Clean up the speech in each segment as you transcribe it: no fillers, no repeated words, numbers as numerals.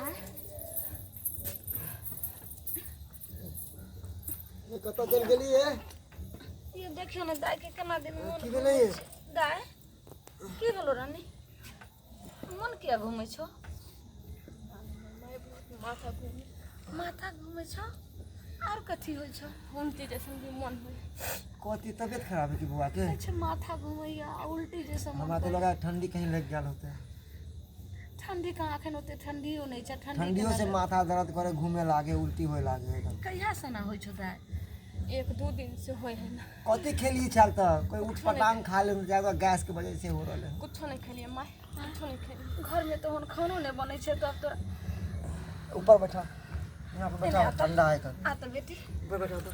आँय? ये कतऽ चलि गेलियै? ये देखियौ ने दाइ के केना दिन मोन की भेलै? घुमै छै। दाइ, की भेलो रानी? मन किया घुमै छौ? माथा घूमे। माथा घुमै छौ? आर कथी होइ छौ? उल्टी जैसन भी मन होइ। कथी तबियत खराब है की बौआ के? कहै छै माथा घुमैया आ उल्टी जैसन मन हमरा तऽ करै। लगा ठंडी कहीं लागि गेल होतै। ठंडी कहाँ, एखन ओते ठंडियो नहि छै। ठंडी ठंडियो से माथा दर्द करे, घूमे लागे, उल्टी होए लागे एकदम। कहिया से ना होइ छौ दाइ? 1-2 दिन से होइ है ना। कथी खेलिए छाल तऽ कोई उठ पटांग खा ले जाएगा, गैस के वजह से हो रहल है। कुछो नहीं खेलिए माय, कुछो नहीं खेलिए। घर में तो हुन खानो नहीं बनै छै तब तो। ऊपर बैठा, यहाँ पे बैठा, ठंडा है कल। आ तऽ बेटी। ऊपर बैठा तो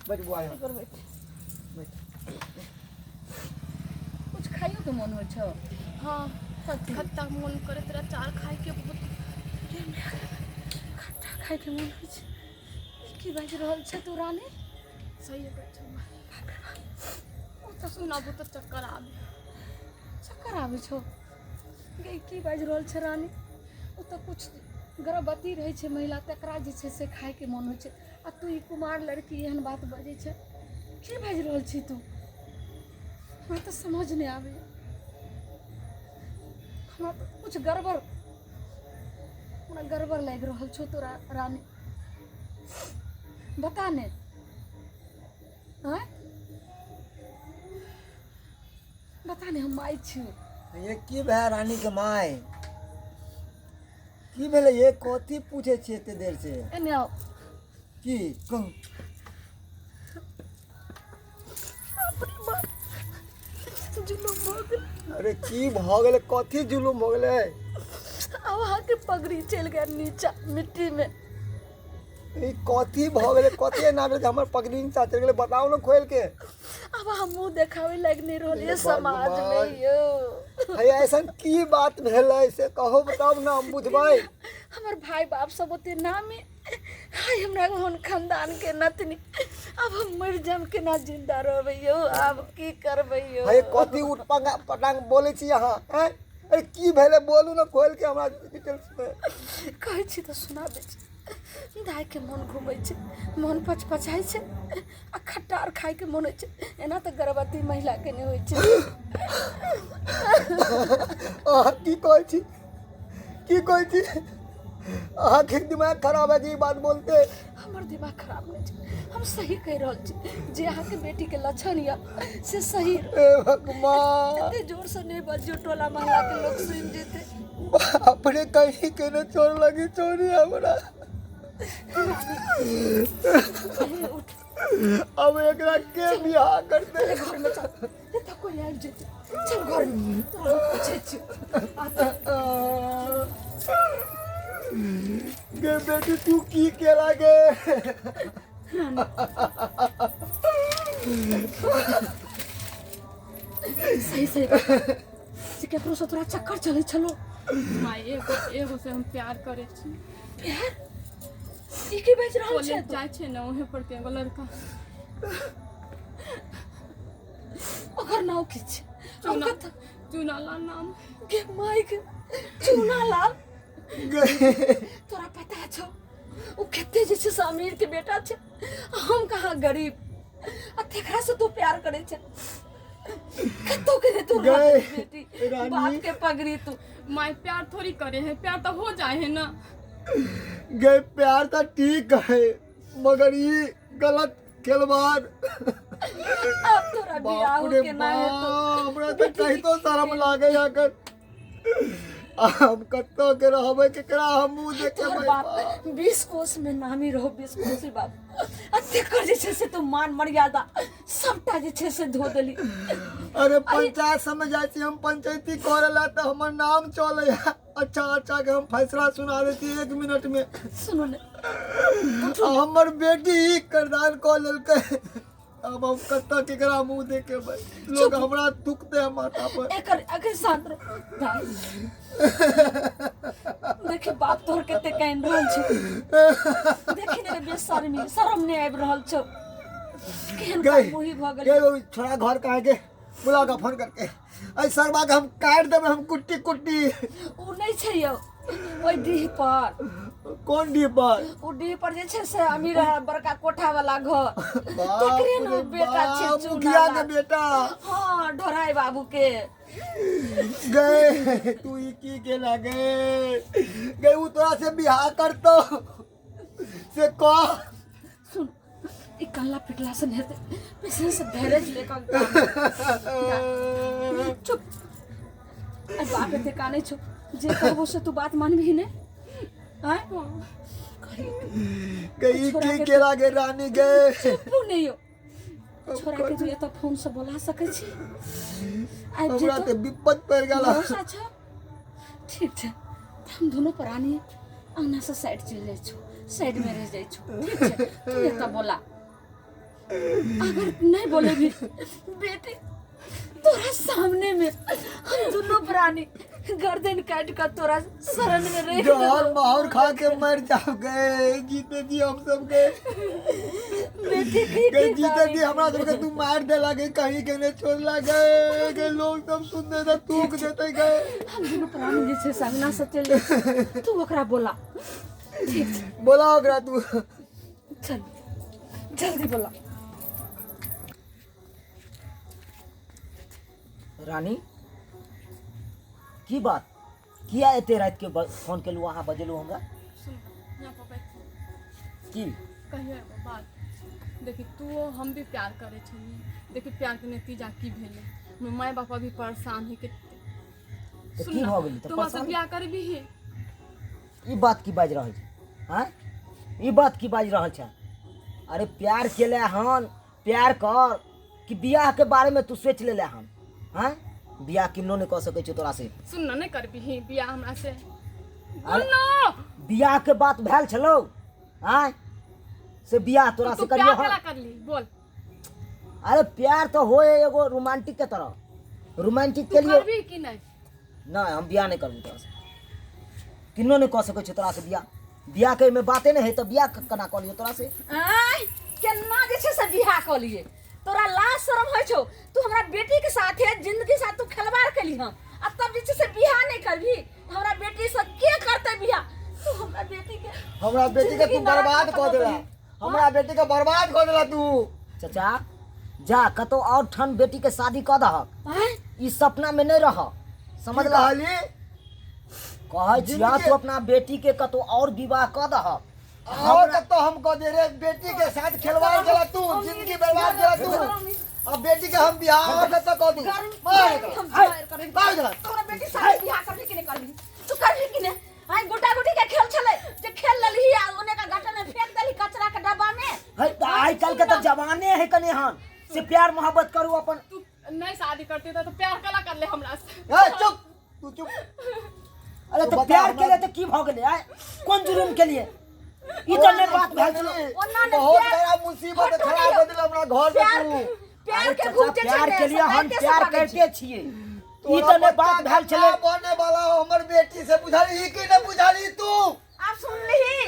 बैठ बुआ, यहाँ ऊपर बैठ। बैठ। कुछ खाइयो के मन होइ छौ? हाँ। कथी? खट्टा मन करे तेरा अचार खाए के बहुत। खट्टा खाइ के मन होइ छै? ई की बाजि रहल छै तू रानी? सही है छौ माय। बाप रे बाप, ओ तऽ सुनाबू तऽ चक्कर आबे। चक्कर आबै छौ? गे, की बाजि रहल छै रानी? ओ तऽ कुछ गर्भवती रहै छै महिला, तकरा जे छै से खाइके मन होइ छै, आ तू ई कुमार लड़की एहन बात बजै छै। की बाजि रहल छी तू? हमरा तऽ समझ नहि आबैए। हमरा तऽ कुछ गड़बड़, हमरा गड़बड़ लागि रहल छौ तोरा रानी। बता ने, आँय, बता ने, हम माय छी। ये की भए रानी के माय, की भेलै? ये कथी पूछे छियै एते देर से? एने आउ। की कहू? बाप रे बाप, जुलुम भऽ गेल। अरे की भऽ गेलै? कथी जुलुम भऽ गेलै? आब अहाँके पगड़ी चलि गेल नीचा मिट्टी में। ई कथी भऽ गेलै? कथी एना भेलै जे हमर पगड़ी नीचा चलि गेलै? बताउ ने खोलि के। आब अहाँ मुँह देखाबै लायक नहि रहल ये हे समाज में। भगवान। यौ हे, ऐसन की बात भेलै से कहू, बताउ ने, हम बुझबै। हमर भाई बाप सब ओते नामी, हाय हमरा ओहन खानदान के नतनी। आब हम मरि जायब, केना जिंदा रहबै यौ? आब की करबै यौ? हे, कथी उठ पटांग बोलै छी अहाँ, आँय? अरे की भेलै, बोलू ने खोलि के हमरा डिटेल्स मे। कहै छी तऽ सुनाबै छी। दाइके मोन घुमै छै, मोन पचपचाइ छै आ खट्टा आर खाइके मोन होइ छै। एना तऽ गर्भवती महिलाके नहि होइ छै। अहाँ की कहै छी? की कहै छी? अहाँके दिमाग खराब है कि ई बात बोलते? हमर दिमाग खराब नहि छै, हम सही कहि रहल छी। जे अहाँके बेटीके लक्षण यऽ से सही। हे भगवान! एते जोरसँ नहि बजियौ, टोला मोहल्लाके लोक सुनि जेतै। बाप रे, कहीं के ने चोर लगी चोरी हमरा। हे, उठ। अब एकरा के बियाह करते? चल घरमे चल, एतऽ कोइ आबि जेतै। चल घरमे, तोरा हम पूछै छियौ। आ चल। गे बेटी, तू की केला गे? सही सही बता से, केकरो से तोरा चक्कर चलै छलो? माय, एगो एगो से हम प्यार करे छी। प्यार? ई की बाजि रहल छै कॉलेज तू? जाइ छै ने, उहे पर के एगो लड़का। ओकर नाम की छै? हम चुना कतऽ चुनालाल नाम। गे माय गे, चूना लाल? गे। तोरा पता छौ, ओ कते जे छै से अमीर के बेटा छै, आ हम कहाँ गरीब, आ तेकरा से तू प्यार करे छै? कतौ के नहीं तू गए, रहत बेटी। रानी। बाप के पगड़ी तू। माय, प्यार थोड़ी करे है, प्यार तो हो जाए है ना। गे, प्यार तो ठीक है, मगर ई गलत खेलवाड़। अब तोरा बियाह बाप रे के ना हेतौ। बाप, हमरा तऽ कहितो शरम लागे अगर हम कतौ के रहबै, केकरा हम मुँह तोहर देखेबै? बाप 20 कोस में नामी रहो, 20 कोस बाप, आ तेकर जे छै से तू मान मर्यादा सबटा जे छै से धो देली। अरे, पंचायत सब में जाइ छी हम पंचायती करे ला तऽ हमर नाम चले है। अच्छा अच्छा के हम फैसला सुना दै छी 1 मिनट में। सुनू ने। आ हमर बेटी ई करदान कऽ लेलकै। अब हम कतऽ केकरा मुँह देखेबै? लोग हमरा थूकते है माथा पर। एकर अखन शांत रहो भाई। देखी, बाप तोहर कते कानि रहल छै। देखी ने रे, बेशर्मी, शरम नहि आबि रहल छौ? केहन गई मुही भऽ गेल। गई, वो छोड़ा घर कहाँ के, बुला का फोन करके। अरे सरवा के हम काट देबै हम कुट्टी कुट्टी। ओ नहि छै यौ। ओहि डीह पर। कोन डीह पर? ओ डीह पर जे छै से अमीर है, बड़का कोठा वाला घर, बाप तकरे ने रे बेटा छै बाप, चूना मुखिया के लाल। बेटा। हाँ, ढोराई बाबू के। गए तू ई की केला गए? गए उ तोरा से बियाह करतो से कह। सुन, ई काला पिटला से नहीं हेतै, पैसे से धैर्य लेकर। चुप, अरे बाप एते कानै छौ, जे कहबो से तू बात मानबही ने? आँय, गई छोरा की के केला गे रानी गए? चुप नहीं हो। छोरा के तू एतऽ फोन से बोला सकै छी? आबि हमरा जेतौ। ते विपत पड़ गेल। भरोसा छौ? ठीक छै, तऽ हम दुनू प्राणी अंगना से साइड चलि जाइ छौ, साइड में रहि जाइ छौ। ठीक छै, तू एतऽ बोला। अगर नहीं बोलेबी बेटी, तोरा सामने में हम दुनू प्राणी गर्दन काट कर तोरा शरण में रख जहर देबो। माहौर खा के मर जाओ गए जीते जी हम सब के। बेटी की गए की जीते जी हमरा सबके तू मार देला गए, कहीं के नहीं छोड़ला गए। गए लोग सब सुन देते, थूक देते गए। हम दुनू प्राणी जे छै से अंगना से चलि जाइ छी। तू ओकरा बोला, ठीक छै? बोला ओकरा तू। चल, जल्दी बोला। रानी, की बात? किया एते राति के फोन केलहुँ अहाँ, बजेलहुँ हमरा? सुन, यहाँ पर बैठ। की कहियो एगो बात, देखी तू हम भी प्यार करे छलियै, देखी प्यार के नतीजा की भेलै। हमर माय बाप अभी परेशान है कते। तऽ सुन की ना, भऽ गेलै तऽ तू हमरा से परेशान? बियाह करबही? ई बात की बाजि रहल छै? आँय, ई बात की बाजि रहल छै? अरे प्यार केले हन, प्यार कर कि बियाह के बारे में तू सोचि लेले हन? आँय, बियाह किन्नो नहि कऽ सकै छियौ तोरा से। सुन ना, नहि करबही बियाह हमरा से? बोल अरे- ना। बियाह के बात भेल छलौ? आँय, से बियाह तोरा तू से करियो प्यार हन? केला करली, बोल। अरे प्यार तो होए एगो रोमांटिक के तरह, रोमांटिक तू के लिए। करबही कि नहि? नहि, हम बियाह नहि करबू तोरा से, किन्नो नहि कऽ सकै छियौ तोरा से बियाह। बियाह के एहिमे बाते नहि है तऽ बियाह केना कऽ लियौ तोरा से? आँय, केना जे छै से बियाह कऽ लिए? तोरा लाज शरम होइ छौ? तू हमरा बेटी के साथे जिंदगी साथ तू खिलवाड़ केली हँ, आ तब जे छै से बियाह नहि करबही? हमरा बेटी से के करतै बियाह? तू हमरा बेटी के हमरा बेटी के तू जिंदगी नरक बर्बाद में कऽ देला। देलही। हमरा बेटी के बर्बाद कऽ देला तू। चचा, जा कतौ और ठन बेटी के शादी कऽ दहक। आँय? ई सपना में नहीं रह, समझ की ला। कहली? कहै छियह, जिनके- तू अपना बेटी के कतौ और विवाह कऽ दहक। और कतौ हम कह दे रे? बेटी के साथ खिलवाड़ केला तू, जिंदगी बर्बाद केला तू। अब बेटी के हम बियाह और कतौ कह दू? मार एकरा। हम मार करबै। मार एकरा। तोरा बेटी साथे बियाह करबही कि नहि करबही? तू करबही कि नहि? आइ गोटा गोटी के खेल छलै जे खेल लेलही आ ओने का गटर में फेंक देलही कचरा के डब्बा में। है तऽ आइ काल्हि के तऽ जमाने है कने हन से प्यार मोहब्बत करू अपन। तू नहीं शादी करते तो प्यार कला कर ले हमरा से। ए चुप, तू चुप। अरे तू तऽ बता प्यार हमरा- के लिए तऽ की भऽ गेलै? आइ कोन जुर्म के लिए? ई तऽ नहि बात भेल छलो। ओना नहि बहुत प्यार- बड़ा मुसीबत हटो खड़ा नहीं। कर देला हमरा घर में प्यार तू। प्यार अरे के चाचा, भूत जे छै प्यार ने, के लिए हम सताइते प्यार सताबै छै। करते छियै, ई तोरा तऽ नहि बात बच्चा भेल के छलै। माँ बने वाला हो हमर बेटी से, बुझलही कि नहि बुझलही तू? आब सुन लिही।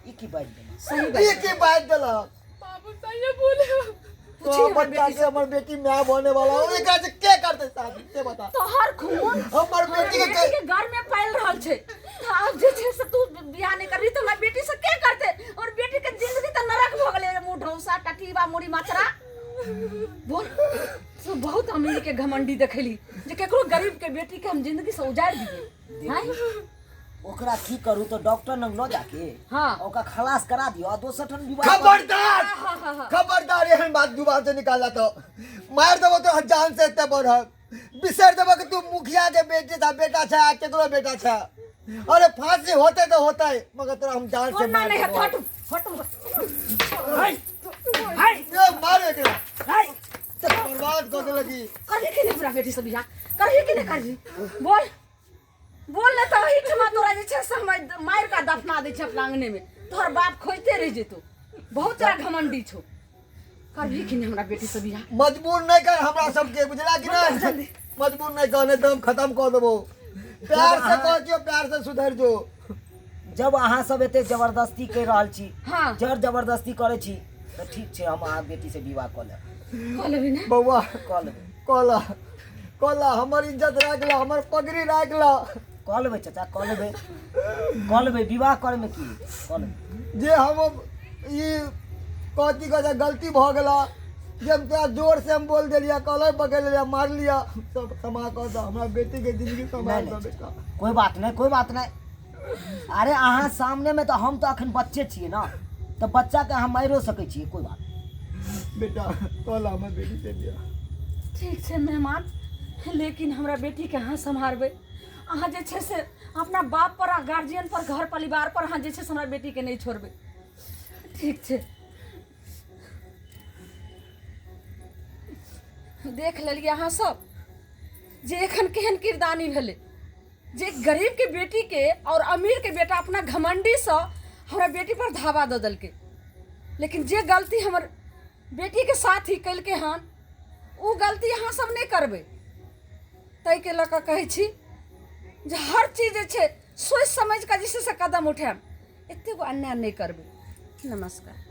ई की बाजि देलक? ई की बात देलक? बाबू सही बोले। तो बच्चा के हमर बेटी माय बने वाला हो, एकरा से के करते शादी से बता? तोहर खून हमर बेटी के बेटी के घर में फैल रहल छै। तऽ आब जे छै से तू बियाह नहि करबही तऽ हमरा बेटी से के करते? और बेटी के जिंदगी तऽ नरक भऽ गेलै। मुँह ढौसा टटीबा मुड़ी मचरा, बोल, तू बहुत अमीर के घमंडी देखैली जे केकरो गरीब के बेटी के हम जिंदगी से उजाड़ दिए हैं। ओकरा की करू तऽ डॉक्टर लग लऽ जाके हाँ। ओकरा खलास करा दियौ आ दोसर ठाम विवाह कऽ- खबरदार, हाँ, हाँ, हाँ। खबरदार, एहन बात जुबान से निकाला तो मार देबो तो जान से। एते बढ़ बिसर देबो कि तू मुखिया के बेटी था, बेटा छै, आ केकरो बेटा छै। अरे फांसी होते तो होते, मगर तोरा हम जान से ओना मार नहीं है। देबो। हटू हटू। है, है, ए, मार एकरा। है। बर्बाद कर देलकी। करही कि नहीं पूरा बेटी से बियाह करही कि नहीं करही? बोल, बोल, नहीं तो ओहिठमा तोरा जे छै से हम मारि कऽ दफना दै छै अपना अंगने में, तोहर बाप खोजते रहि जेतौ। बहुत तोरा घमंडी छौ। करबही कि नहीं हमरा बेटी से बियाह? मजबूर नहीं कर हमरा सबके, बुझला कि नहीं? मजबूर नहीं कर, नहीं तो हम खत्म कर देबो। प्यार से कह दियो, प्यार से सुधर जो। जब अहाँ सब एते जबरदस्ती करि रहल छी, हाँ। जर जबरदस्ती करै छी तऽ ठीक छै, हम अहाँ बेटी से विवाह कऽ लेब। कऽ लेबही ने? बौआ, कऽ लेबै। कहला कहला, हमर इज्जत राख ला, हमर पगड़ी राख ला। कऽ लेबै चाचा, कऽ लेबै, कऽ लेबै। विवाह करैमे की कऽ लेबै। जे हम ई कथी कहै छै, गलती भऽ गेला जे हम तोरा जोर से हम बोल देलियै, कॉलर पकड़ि लेलियै, मारलियै, सब क्षमा कऽ दऽ। हमरा बेटीके जिंदगी सम्हारि दऽ बेटा। कोइ बात नहि, कोइ बात नहि। अरे अहाँ सामनेमे तऽ हम तऽ अखन बच्चे छियै ने, तऽ बच्चाके अहाँ मारियो सकै छियै, कोइ बात नहि। बेटा, कऽ ला हमर बेटी से बियाह। ठीक छै मेहमान, लेकिन हमरा बेटीके अहाँ सम्हारबै। अहाँ जे छै से अपना बाप पर आ गार्जियन पर, घर परिवार पर अहाँ जे छै से हमरा बेटीके नहि छोड़बै। ठीक छै, देख लेलियै अहाँ सब जे एखन केहन किरदानी भेलै, जे गरीबके बेटीके और अमीरके बेटा अपना घमंडीसँ हमरा बेटी पर धावा दऽ देलकै। लेकिन जे गलती हमर बेटीके साथ ही केलकै हन, ओ गलती अहाँ सब नहि करबै। ताहिके लऽ कऽ कहै छी जे हर चीज जे छै सोचि समझि कऽ जे छै से कदम उठायब, एतेक गो अन्याय नहि करबै। नमस्कार।